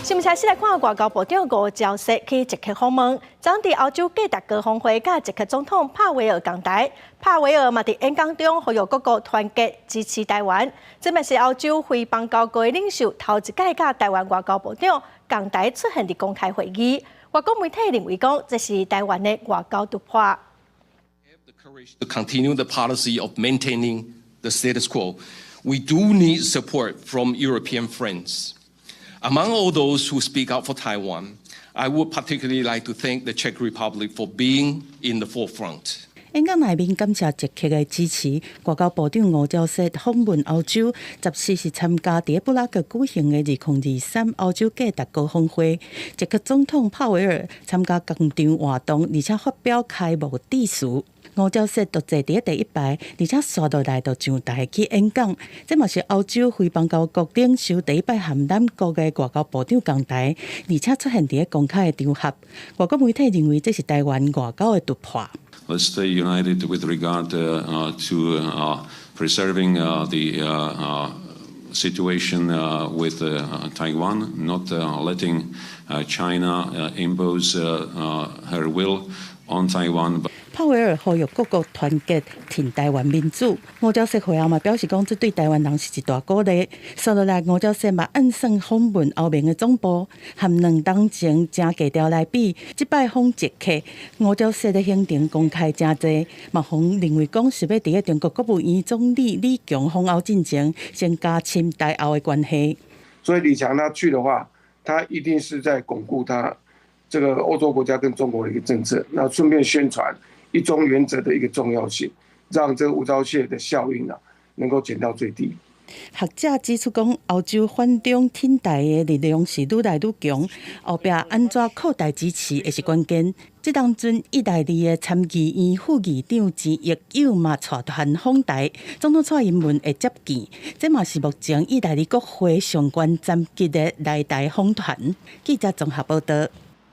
新聞開始來看外交部長吳釗燮去捷克訪問，昨佇歐洲價值高峰會佮捷克總統帕維爾同台，帕維爾嘛佇演講中呼籲各國團結支持台灣。這嘛是歐洲非邦交國領袖頭一擺佮台灣外交部長同台出現佇公開會議。外國媒體認為講，這是台灣的外交突破。 To continue the policy of maintaining the status quo, we do need support from European friends. Among all those who speak out for Taiwan, I would particularly like to thank the Czech Republic for being in the forefront. 演講內面感謝捷克的支持。外交部長吳釗燮訪問歐洲，14是參加佇布拉格舉行的2023歐洲價值高峰會。捷克總統帕維爾參加共場活動，而且發表開幕致辭。吳釗燮就坐佇第一排，而且紲落來就上台去演講。這嘛是歐洲非邦交國領袖第一擺和咱國的外交部長同台，而且出現佇公開的場合。外國媒體認為這是台灣外交的突破。 Let's stay united with regard to preserving the situation with Taiwan, not letting China impose her will on Taiwan. 帕維爾呼籲各國團結挺台灣民主。吳釗燮會後嘛表示講，這對台灣人是一大鼓勵。紲落來，吳釗燮嘛按算訪問歐盟的總部，和2冬前誠低調來比，這擺訪捷克，吳釗燮的行程公開誠濟，嘛予人認為講是欲佇咧中國國務院總理李強訪歐進前，先加深台歐的關係。所以李強他去的話，他一定是在鞏固他這個歐洲國家跟中國的一個政策，那順便宣傳一中原則的一個重要性，讓這個吳釗燮的效應啊能夠減到最低。學者指出講，歐洲反中挺台的力量是愈來愈強，後壁按怎擴大支持會是關鍵。這當陣，意大利的參議院副議長錢益友嘛帶團訪台，總統蔡英文會接見，這嘛是目前意大利國會上懸層級的來台訪團。記者綜合報道。